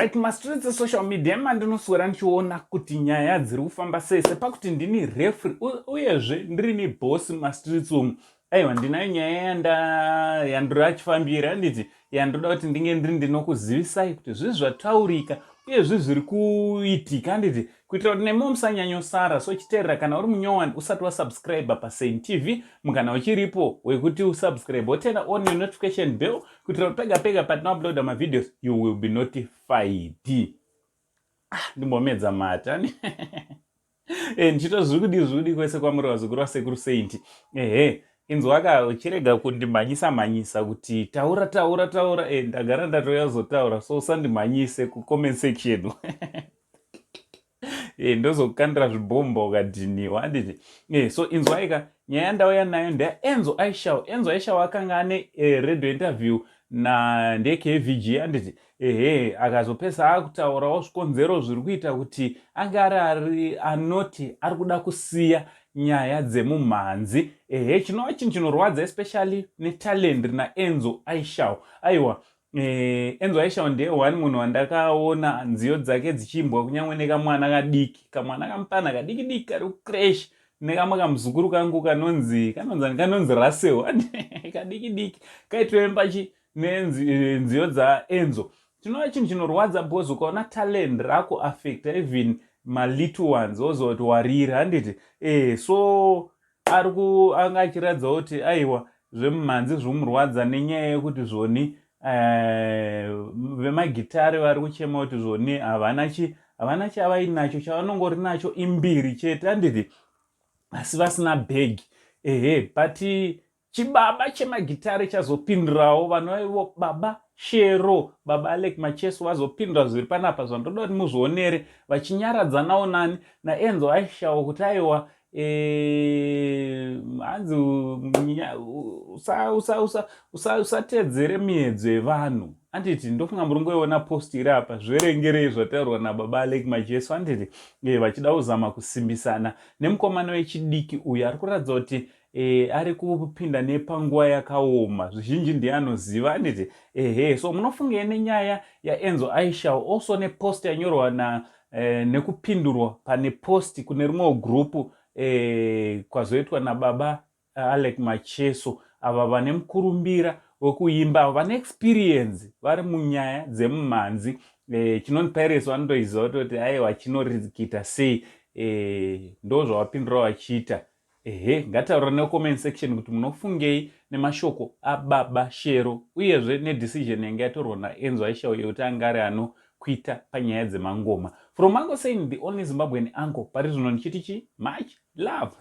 Right, mastreets esocial media mandinoswera ndichiona kuti nyaya dziri kufamba sei, sepakuti ndini refree uyezve ndirini boss mastreets umu. Aiwa, ndinayo nyaya yandiri achifambira, handiti, yandoda kuti ndinge ndiri ndinokuzivisai kuti zvii zvataurika uyezve zviri kuitika, handiti, kuitira kuti nemo musanyanyosara. So chiteerera, kana uri munyowani usati wasubscribe paSaint TV, mukana uchiripo wekuti usubscribe, woturn on your notification bell kuitira kuti pega pega patinouploada mavideos you will be notified. Ah, ndimbomedza mata. Ndichito zviri kudi, zviri kudi kwese kwamuri, vazukuru vasekuru Saint. Ehe, inzwaka, uchirega kundimhanyisa mhanyisa kuti taura, taura, taura. Ndagara ndatoyazotaura, so usandimhanyise kucomment section. Ndozokukandira zvibhomba ukadhiniwa, handiti? So inzwaika, nyaya yandauya nayo ndeyaEnzo Ishall. Enzo Ishall akanga ane radio interview na ndeKVG, handiti? Ehe, akazopesa akutaurawo zvikonzero zviri kuita kuti ange ari anoti ari kuda kusiya nyaya dzemumhanzi. Ehe, chinova chinhu chinorwadza, especially netalent rinaEnzo Ishall. Aiwa, Enzo Ishall ndiye one munhu wandakaona nziyo dzake dzichiimbwa kunyange nekamwana kadiki, kamwana kamupana kadiki diki kari kucreche, nekamwe kamuzukuru kangu kanonzi kanonzi Russell, kadiki diki kaitoemba chi nenziyo dzaEnzo. Chinova chinhu chinorwadza because ukaona talent rakuaffecta even malittle ones, wozoti warira, handiti? So ari anga achiratidza kuti aiwa, zvemumhanzi zvomurwadza nenyaya yekuti zvoni vemagitare vari kuchema kuti zvoni havana chi havana chavainacho, chavanongori nacho imbiri chete, handiti, asi vasina bhegi. Ehe, but chibaba chemagitare chazopindurawo vanova baba Shero, baba Alec Macheso, vazopindura zviri panapa zvandoda kuti muzvionere, vachinyaradzanawo nani naEnzo Ishall kuti aiwa, hanzi usatedzere miedzo yevanhu, anditi? Ndofunga muri ngoiona post iri apa. Zverengerei zvataurwa nababa Alec Macheso, anditi? Vachida kuzama kusimbisana nemukomana wechidiki uyu ari kuratidza kuti ari kupinda nepanguva yakaoma. Zvizhinji ndiye anoziva, anditi? Ehe, so munofungei nenyaya yaEnzo Ishall, also nepost yanyorwa na nekupindurwa pane post kune rimwewo gurupu kwazoitwa nababa Alec Macheso, ava vane mukurumbira wekuimba, ava vane experience vari munyaya dzemumhanzi? Chinonzi piracy vanotoiziva kutoti aiwa, chinorikita sei. Ndo zvavapindura vachiita. Ehe, ngataura necomment section kuti munofungei nemashoko ababa Shero uyezve nedecision yange yatorwa naEnzo Ishall yekuti anga ari anokuita panyaya dzemangoma. From Uncle Saint, the only Zimbabwean uncle, pari zvino ndichiti chi much love.